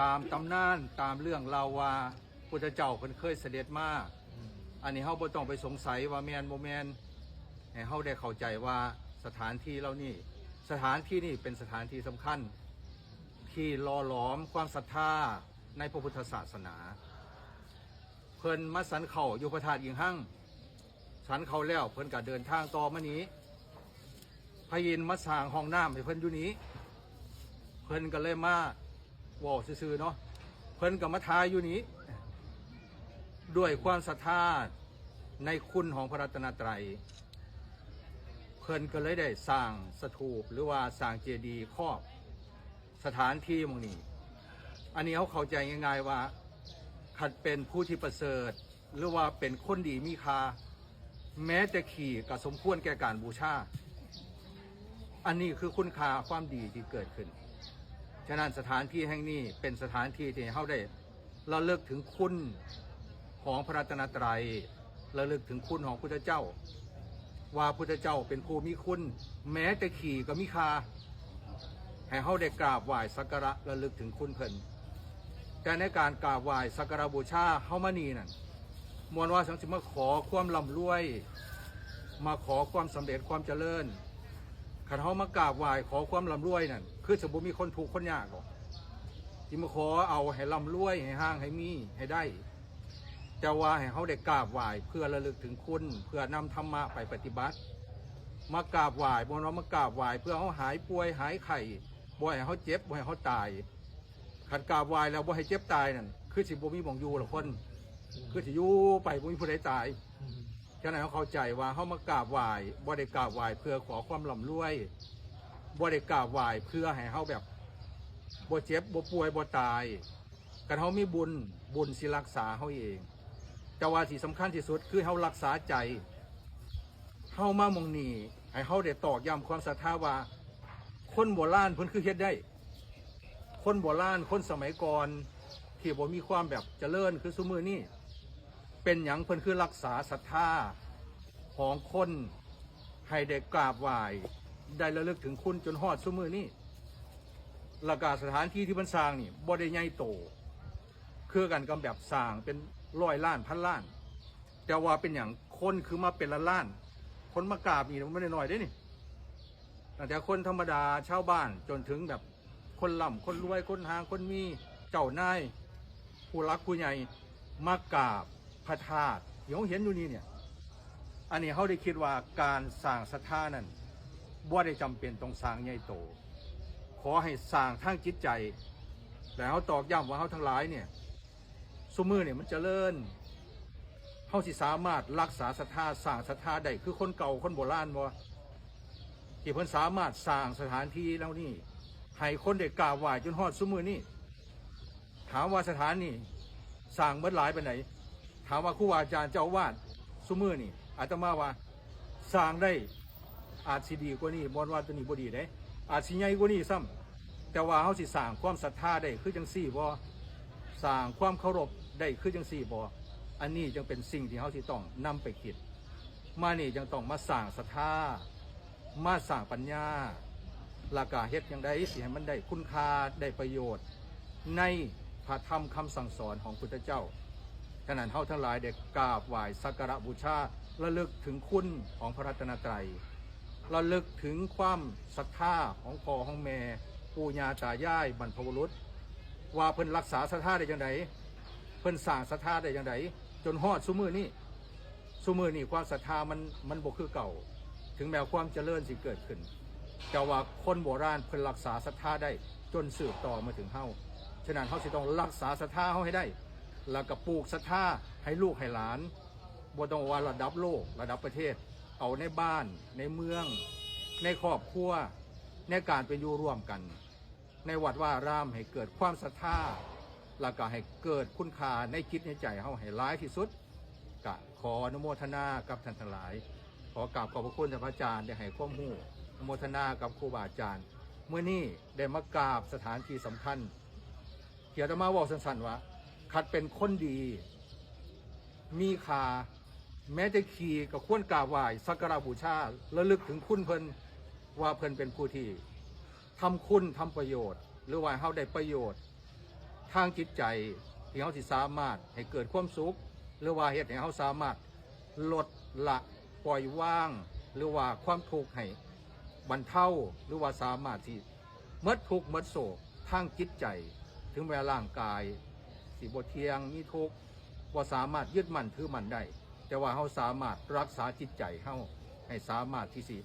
ຕາມຕຳນານ ຕາມເລື່ອງລາວວ່າ ພຸດທະເຈົ້າເພິ່ນເຄີຍສະເດັດມາ. ອືມ ອັນນີ້ເຮົາບໍ່ຕ້ອງໄປສົງໄສວ່າແມ່ນບໍ່ແມ່ນ, ໃຫ້ເຮົາໄດ້ເຂົ້າໃຈວ່າສະຖານທີ່ເຫຼົ່ານີ້ ສະຖານທີ່ນີ້ເປັນສະຖານທີ່ສຳຄັນ ທີ່ຫຼໍ່ຫຼອມຄວາມສັດທາໃນພະພຸດທະສາສະໜາ. ເພິ່ນມາສັນເຂົ້າຢູ່ພະທາດອີງຮັງ, ສັນເຂົ້າແລ້ວເພິ່ນກໍເດີນທາງຕໍ່ມານີ້. ພະອິນມາສ້າງຫ້ອງນ້ຳໃຫ້ເພິ່ນຢູ່ນີ້, ເພິ່ນກໍເລີຍມາເວົ້າຊື່ໆເນາະ, ເພິ່ນກໍມາຖ່າຍຢູ່ນີ້. ດ້ວຍຄວາມສັດທາໃນຄຸນຂອງພະລັດຕະນະໄຕ, ເພິ່ນກໍເລີຍໄດ້ສ້າງສະຖູບ ຫຼືວ່າສ້າງເຈດີຄອບສະຖານທີ່ໝ່ອງນີ້. ອັນນີ້ເຮົາເຂົ້າໃຈງ່າຍໆວ່າ ຄັນເປັນຜູ້ທີ່ປະເສີດ ຫຼືວ່າເປັນຄົນດີມີຄ່າ, ແມ້ແຕ່ຂີ້ກໍສົມຄວນແກ່ການບູຊາ. ອັນນີ້ຄືຄຸນຄ່າຄວາມດີທີ່ເກີດຂຶ້ນ. ສະນັ້ນ ສະຖານທີ່ແຫ່ງນີ້ເປັນສະຖານທີ່ທີ່ເຮົາໄດ້ລະລຶກເຖິງຄຸນຂອງພະລັດຕະນະໄຕ, ລະລຶກເຖິງຄຸນຂອງພຸດທະເຈົ້າ ວ່າພຸດທະເຈົ້າເປັນຜູ້ມີຄຸນ, ແມ້ແຕ່ຂີ້ກໍມີຄ່າ. ໃຫ້ເຮົາໄດ້ກາບໄຫວ້ສັກກາລະລະລຶກເຖິງຄຸນເພິ່ນ. ແຕ່ໃນການກາບໄຫວ້ສັກກາລະບູຊາເຮົາມານີ້ນັ້ນ, ບໍ່ວ່າສັງຊິມາຂໍຄວາມລ່ຳລວຍ, ມາຂໍຄວາມສຳເລັດຄວາມຈະເລີນ. ຄັນເຮົາມາກາບໄຫວ້ຂໍຄວາມລ່ຳລວຍນັ້ນ, ຄືຊິບໍ່ມີຄົນທຸກຄົນຍາກດອກ, ຊິມາຂໍເອົາໃຫ້ລ່ຳລວຍ, ໃຫ້ຮັ່ງ, ໃຫ້ມີ, ໃຫ້ໄດ້. ແຕ່ວ່າໃຫ້ເຮົາໄດ້ກາບໄຫວ້ເພື່ອລະລຶກເຖິງຄຸນ, ເພື່ອນຳທຳມະໄປປະຕິບັດ. ມາກາບໄຫວ້, ບໍ່ແມ່ນວ່າມາກາບໄຫວ້ເພື່ອເຮົາຫາຍປ່ວຍຫາຍໄຂ້, ບໍ່ໃຫ້ເຮົາເຈັບ, ບໍ່ໃຫ້ເຮົາຕາຍ. ຄັນກາບໄຫວ້ແລ້ວບໍ່ໃຫ້ເຈັບຕາຍນັ້ນ, ຄືຊິບໍ່ມີໝ່ອງຢູ່ລະຄົນ, ອືມ ຄືຊິຢູ່ໄປບໍ່ມີຜູ້ໃດຕາຍ. ອືມ ສະນັ້ນເຮົາເຂົ້າໃຈວ່າເຮົາມາກາບໄຫວ້, ບໍ່ໄດ້ກາບໄຫວ້ເພື່ອຂໍຄວາມລ່ຳລວຍ, ບໍ່ໄດ້ກາບໄຫວ້ເພື່ອໃຫ້ເຮົາແບບບໍ່ເຈັບ, ບໍ່ປ່ວຍ, ບໍ່ຕາຍ. ຄັນເຮົາມີບຸນ, ບຸນຊິລັກສາເຮົາເອງ. ແຕ່ວ່າທີ່ສຳຄັນທີ່ສຸດຄືເຮົາລັກສາໃຈ. ເຮົາມາໝ່ອງນີ້ ໃຫ້ເຮົາໄດ້ຕອກຢ້ຳຄວາມສັດທາວ່າ ຄົນໂບລານເພິ່ນຄືເຮັດໄດ້. ຄົນໂບລານ, ຄົນສະໄໝກ່ອນ ທີ່ບໍ່ມີຄວາມແບບຈະເລີນຄືຊຸມື້ນີ້, ເປັນຫຍັງເພິ່ນຄືລັກສາສັດທາຂອງຄົນ ໃຫ້ໄດ້ກາບໄຫວ້, ໄດ້ລະລຶກເຖິງຄຸນຈົນຮອດຊຸມື້ນີ້? ແລ້ວກະສະຖານທີ່ທີ່ເພິ່ນສ້າງນີ້ບໍ່ໄດ້ໃຫຍ່ໂຕ ຄືກັນກັບແບບສ້າງເປັນຮ້ອຍລ້ານພັນລ້ານ, ແຕ່ວ່າເປັນຫຍັງຄົນຄືມາເປັນລ້ານໆ? ຄົນມາກາບນີ້ມັນບໍ່ໄດ້ໜ້ອຍເດ້ນີ້, ຕັ້ງແຕ່ຄົນທຳມະດາຊາວບ້ານ ຈົນເຖິງແບບຄົນລ່ຳຄົນລວຍ, ຄົນຮ່າງຄົນມີ, ເຈົ້ານາຍ, ຜູ້ຫຼັກຜູ້ໃຫຍ່ ມາກາບພະທາດທີ່ເຮົາເຫັນຢູ່ນີ້ເນຍ. ອັນນີ້ເຮົາໄດ້ຄິດວ່າການສ້າງສັດທານັ້ນ ບໍ່ໄດ້ຈຳເປັນຕ້ອງສ້າງໃຫຍ່ໂຕ, ຂໍໃຫ້ສ້າງທາງຈິດໃຈ. ແລະເຮົາຕອກຢ້ຳວ່າເຮົາທັງຫຼາຍເນຍ ຊຸມື້ນີ້ມັນຈະເລີນ, ເຮົາຊິສາມາດລັກສາສັດທາ, ສ້າງສັດທາໄດ້ຄືຄົນເກົ່າຄົນໂບລານບໍ່? ທີ່ເພິ່ນສາມາດສ້າງສະຖານທີ່ເຫຼົ່ານີ້ ໃຫ້ຄົນໄດ້ກາບໄຫວ້ຈົນຮອດຊຸມື້ນີ້. ຖາມວ່າສະຖານນີ້ສ້າງໝົດຫຼາຍປານໃດ? ຖາມວ່າຄູບາອາຈານເຈົ້າອາວາດຊຸມື້ນີ້ ອາດຕະມາວ່າສ້າງໄດ້ ອາດຊິດີກວ່ານີ້, ບໍ່ວ່າໂຕນີ້ບໍ່ດີເດ້, ອາດຊິໃຫຍ່ກວ່ານີ້ຊ້ຳ. ແຕ່ວ່າເຮົາຊິສ້າງຄວາມສັດທາໄດ້ຄືຈັ່ງຊີ້ບໍ່? ສ້າງຄວາມເຄົາລົບໄດ້ຄືຈັ່ງຊີ້ບໍ່? ອັນນີ້ຈຶ່ງເປັນສິ່ງທີ່ເຮົາຊິຕ້ອງນຳໄປຄິດ. ມານີ້ຈຶ່ງຕ້ອງມາສ້າງສັດທາ, ມາສ້າງປັນຍາ, ແລ້ວກະເຮັດຈັ່ງໃດຊິໃຫ້ມັນໄດ້ຄຸນຄ່າ, ໄດ້ປະໂຫຍດໃນພະທຳຄຳສັ່ງສອນຂອງພຸດທະເຈົ້າ. ສະນັ້ນ ເຮົາທັງຫຼາຍໄດ້ກາບໄຫວ້ສັກກາລະບູຊາ, ລະລຶກເຖິງຄຸນຂອງພະລັດຕະນະໄຕ, ລະລຶກເຖິງຄວາມສັດທາຂອງພໍ່ຂອງແມ່, ປູ່ຍ່າຕາຍາຍ, ບັນພະບຸລຸດ ວ່າເພິ່ນລັກສາສັດທາໄດ້ຈັ່ງໃດ, ເພິ່ນສ້າງສັດທາໄດ້ຈັ່ງໃດ ຈົນຮອດຊຸມື້ນີ້. ຊຸມື້ນີ້ຄວາມສັດທາມັນ, ມັນບໍ່ຄືເກົ່າ. ເຖິງແມ້ຄວາມຈະເລີນຊິເກີດຂຶ້ນ, ແຕ່ວ່າຄົນໂບລານເພິ່ນລັກສາສັດທາໄດ້ຈົນສືບຕໍ່ມາເຖິງເຮົາ. ສະນັ້ນ ເຮົາຊິຕ້ອງລັກສາສັດທາເຮົາໃຫ້ໄດ້, ແລ້ວກໍປູກສັດທາໃຫ້ລູກໃຫ້ຫຼານ, ບໍ່ຕ້ອງວ່າລະດັບໂລກ, ລະດັບປະເທດ, ເອົາໃນບ້ານ, ໃນເມືອງ, ໃນຄອບຄົວ, ໃນການເປັນຢູ່ຮ່ວມກັນ ໃນວັດວາອາຣາມໃຫ້ເກີດຄວາມສັດທາ ແລ້ວກໍໃຫ້ເກີດຄຸນຄ່າໃນຈິດໃນໃຈເຮົາໃຫ້ຫຼາຍທີ່ສຸດ. ກະຂໍອະນຸໂມທະນາກັບທ່ານທັງຫຼາຍ. ຂໍກາບຂອບພະຄຸນທ່ານພະອາຈານໄດ້ໃຫ້ຄວາມຮູ້, ອະນຸໂມທະນາກັບຄູບາອາຈານ. ມື້ນີ້ໄດ້ມາກາບສະຖານທີ່ສຳຄັນ ທີ່ອາດຕະມາເວົ້າສັ້ນໆວ່າ ຄັນເປັນຄົນດີ ມີຄ່າ, ແມ້ແຕ່ຂີ້ກໍຄວນກາບໄຫວ້ ສັກກາລະບູຊາ, ລະລຶກເຖິງຄຸນເພິ່ນ ວ່າເພິ່ນເປັນຜູ້ທີ່ ທຳຄຸນ ທຳປະໂຫຍດ ຫຼືວ່າເຮົາໄດ້ປະໂຫຍດ ທາງຈິດໃຈ ທີ່ເຮົາຊິສາມາດໃຫ້ເກີດຄວາມສຸກ ຫຼືວ່າເຮັດໃຫ້ເຮົາສາມາດລົດລະ ປ່ອຍວາງ ຫຼືວ່າຄວາມທຸກໃຫ້ບັນເທົາ ຫຼືວ່າສາມາດຊິໝົດທຸກໝົດໂສກທາງຈິດໃຈ. ເຖິງແມ່ນຮ່າງກາຍຊິບໍ່ທ່ຽງ ມີທຸກ ບໍ່ສາມາດຍຶດໝັ້ນຖືໝັ້ນໄດ້ ແຕ່ວ່າເຮົາສາມາດຮັກສາຈິດໃຈເຮົາໃຫ້ສາມາດທີ່ຊິ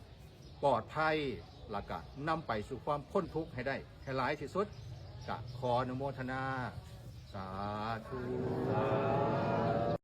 ປອດໄພ ແລ້ວກະນຳໄປສູ່ຄວາມພົ້ນທຸກໃຫ້ໄດ້ໃຫ້ຫຼາຍທີ່ສຸດ. ກະຂໍອະນຸໂມທະນາ ສາທຸ.